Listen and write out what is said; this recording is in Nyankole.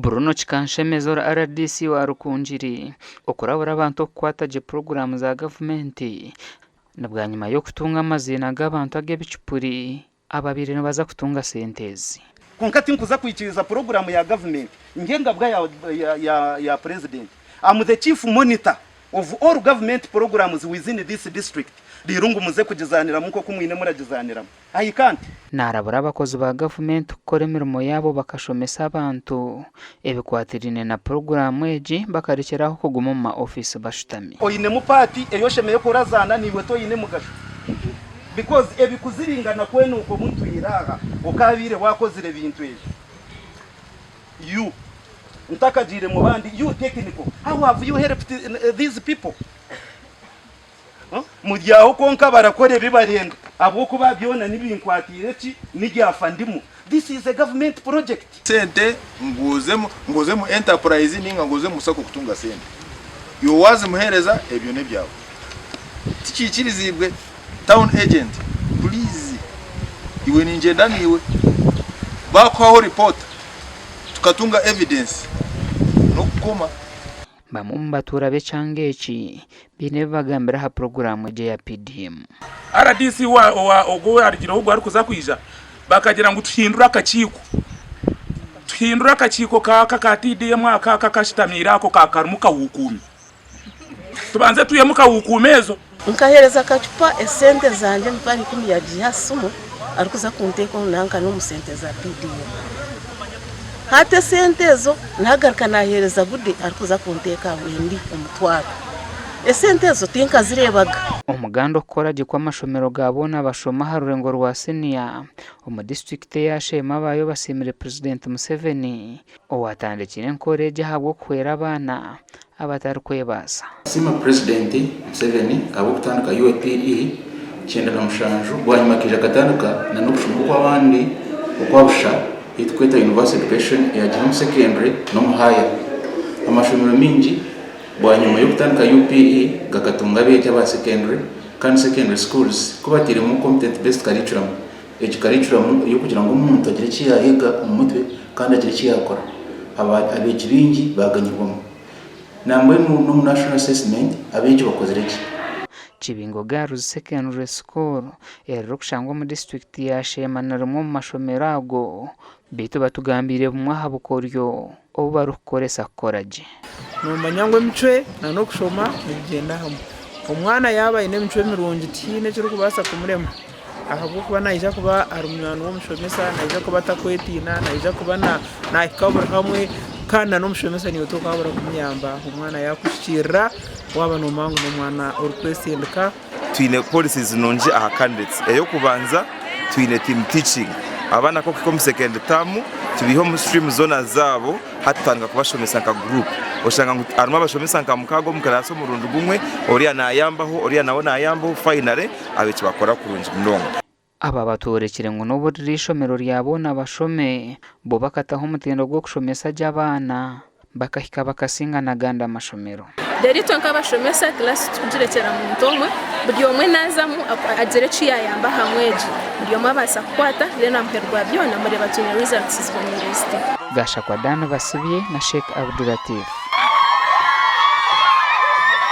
Bruno Kikanshemeza ori rdc wa Rukungiri okurabura abantu okukwata gye puroguraamu za gavumenti ni bwanyima y'okutunga amaziina g'abantu ag'ebicupuri ababaire nibaza kutunga sente ezi. Kwonka tinkuza kwikiriza puroguraamu ya gavumenti nk'engabwa ya Purezidenti. I'm the chief monitor of all government programs within this district reero ngu muze kugizaaniramu nk'oku mwine muragizaaniramu. I can't. Naarabura abakozi ba gavumenti kukora emirimo yaabo bakashomesa abantu ebikwatiraine na puroguraamu egi bakarekyera aho kuguma omu ma ofiisi bashutami. Oinemu part ei oshemereire kurazaana naiwe toine mugasho because ebikuziringana kwenuuka obu ntwire aha okaabaire waakozire ebintu ebi you ntakagiire mu bandi you technical how have you helped these people? Muri aho kwonka barakora ebi barenda ahabw'okuba byona nibinkwatiire ki niryafa ndimu. This is a government project. Sente ngu oze mu enterprise ninga ngu oze mu sacco kutunga sente. Iwe wazimuhereza ebyo nebyawe. Tikikirizibwe. Town agent please iwe ningyenda naiwe. Bakuhaho report tukatunga evidence nokukoma. Bamwe omu batuura b'ekyanga eki baine ebi bagambire aha puroguraamu egi eya PDM. Rdc ogu owarugireho ogu arikuza kwija bakagira ngu tuhindure akakiiko, tuhindure akakiiko aka aka TDM aka aka akashutamiire ako karimu kahukuumi, tubanze twihemu kahukuumi ezo. Nkaheereza akacupa esente zangye emitwaro ikumi yagiiha aha simu arikuza kunteeka omu nanka n'omu sente za PDM. Hati esente ezo nagaruka naheereza Gude arikuza kunteeka aha endi omutwaro. Esente ezo tinkazireebaga. Omuganda okukora gye kw'amashomero ga boona bashoma aha rurengo rwa siniya omu disiturikiti eya Sheema abaayo basiimire Purezidenti Museveni Owaatandikire enkora egi ahabw'okuhwera abaana abatarikwebaasa. Nsiima Purezidenti Museveni ahabw'okutandika UAPE 97 bwanyima akaija akatandika na n'okushoma okw'abandi okwa busha ei turikweta Universal Education eyagiire omu secondary n'omu higher. Amashomero maingi bwanyima y'okutandika UPE gakatunga abeegi aba secondary kandi secondary schools ku batairemu competent based curriculum Egi karicuramu ey'okugira ngu omuntu agire eki yaayega omu mutwe kandi agire eki yaakora. Abeegi baingi baaganyirwamu. Nambwenu n'omu National Assessment abeegi bakozire gye. Kibingo Girls Secondary School eririkushangwa omu disiturikiti ya Sheema ni rimwe omu mashomero ago beitu batugambiire bumwe aha bukoryo obu barikukoresa kukora gye. Noomanya ngu emicwe n'okushoma nibigyenda hamwe. Omwana yaaba aine emicwe mirungi tihaine ekirikubaasa kumurema ahabw'okuba naija kuba ari munywani w'omushomesa, naija kuba atakwetiina, naija kuba naahika buri hamwe kandi n'omushomesa naiwe tokaabura kumuyamba omwana yaakuhikiirira waaba noomanya ngu n'omwana orikwesindika. Twine policies nungi aha candidates. Eyokubanza twine team teaching. Abaana ku okuhika omu second term tubiiha omu stream zoona zaabo hati tutandika kubashomesa nka group. Oshanga ngu harimu abashomesa nka mukaaga omu class omurundi gumwe, oriya nayambaho, oriya nawe nayambaho finally abeegi bakora kurungi munonga. Aba batworekire ngu n'obu riri eishomero rya boona bashome, bo bakataho omutindo gw'okushomesa gye abaana bakahika bakasinga n'agandi amashomero. Reero itwe nk'abashomesa kilaasi titukugirekyera muntu omwe, buri omwe naazamu agira eki yaayamba aha mwegi. Buri omwe abaasa kukwata reero aha muheru gwa byona mureeba twine results ziboniire ziti. Gashakwa Dan Basibye na Sheikh Abdulatif.